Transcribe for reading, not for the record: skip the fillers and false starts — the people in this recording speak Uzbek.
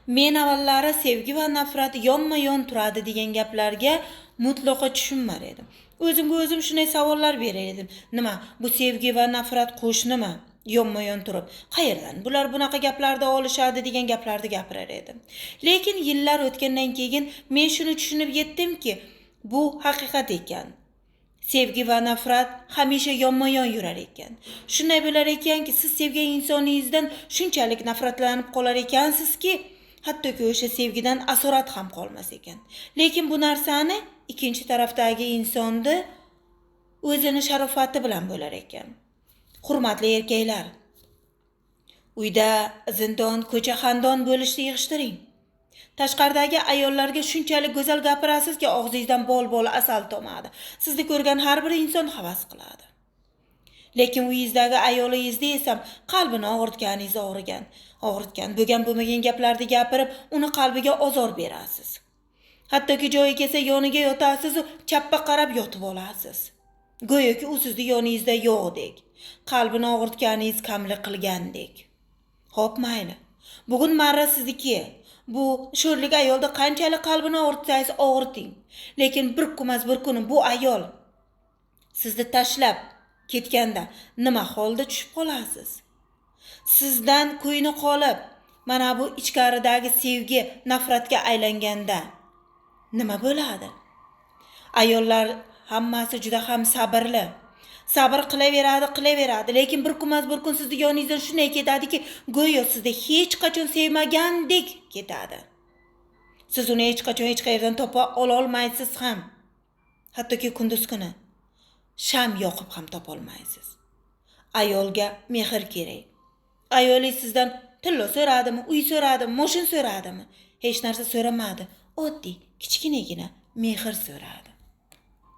Men avvallari sevgi va nafrat yonma-yon turadi degan gaplarga mutlaqo tushunmar edim. O'zimga o'zim shunday savollar berar edim. Nima, bu sevgi va nafrat qo'shnimi? Yonma-yon turib, qayerdan bular bunaqa gaplarni olishadi degan gaplarni gapirar edim. Lekin yillar o'tgandan keyin men shuni tushunib yetdimki, bu haqiqat ekan. Sevgi va nafrat hamisha yonma-yon yurar ekan. Shunday bo'lar ekanki, siz sevgan insoningizdan shunchalik nafratlanib qolar ekansizki, hattoki o'sha sevgidan asorat ham qolmas ekan. Lekin bu narsani ikkinchi tarafdagi insonni o'zini sharofati bilan bo'lar ekan. Hurmatli erkaklar, uyda zindon, ko'cha xandon bo'lishni yig'ishtiring. Tashqaridagi ayollarga shunchalik go'zal gapirasizki, og'zingizdan bol-bol asal tomadi. Sizni ko'rgan har bir inson havas qiladi. Lekin uyingizdagi ayolingizni esa qalbini og'ritganingiz og'ritgan, bo'lgan bo'lmagan gaplarni gapirib, uni qalbiga ozor berasiz. Hattoki joyi kelsa yoniga yotasiz, chappa qarab yotib olasiz. Go'yoki u sizni yoningizda yo'qdek, qalbini og'ritganingiz kamlik qilgandek. Xo'p, mayli. Bugun marra sizniki. Bu sho'rlik ayolda qanchalik qalbini og'ritsangiz og'riting. Lekin bir kunmas bir kuni bu ayol sizni tashlab ketganda nima holda tushib qolasiz? Sizdan ko'ngli qolib, mana bu ichkaridagi sevgi nafratga aylanganda nima bo'ladi? Ayollar hammasi juda ham sabrli. Sabr qilaveradi, qilaveradi, lekin bir kunmas bir kun sizni yoningizdan shunday ketadiki, go'yo sizni hech qachon sevmagandek ketadi. Siz uni hech qachon hech qayerdan topa ololmaysiz ham. Hattoki kunduz kuni sham yoqib ham topa olmaysiz. Ayolga mehr kerak. Ayolingiz sizdan tilla so'radimi, uy so'radimi, moshin so'radimi? Hech narsa so'ramadi. Oddiy, kichkinagina mehr so'radi.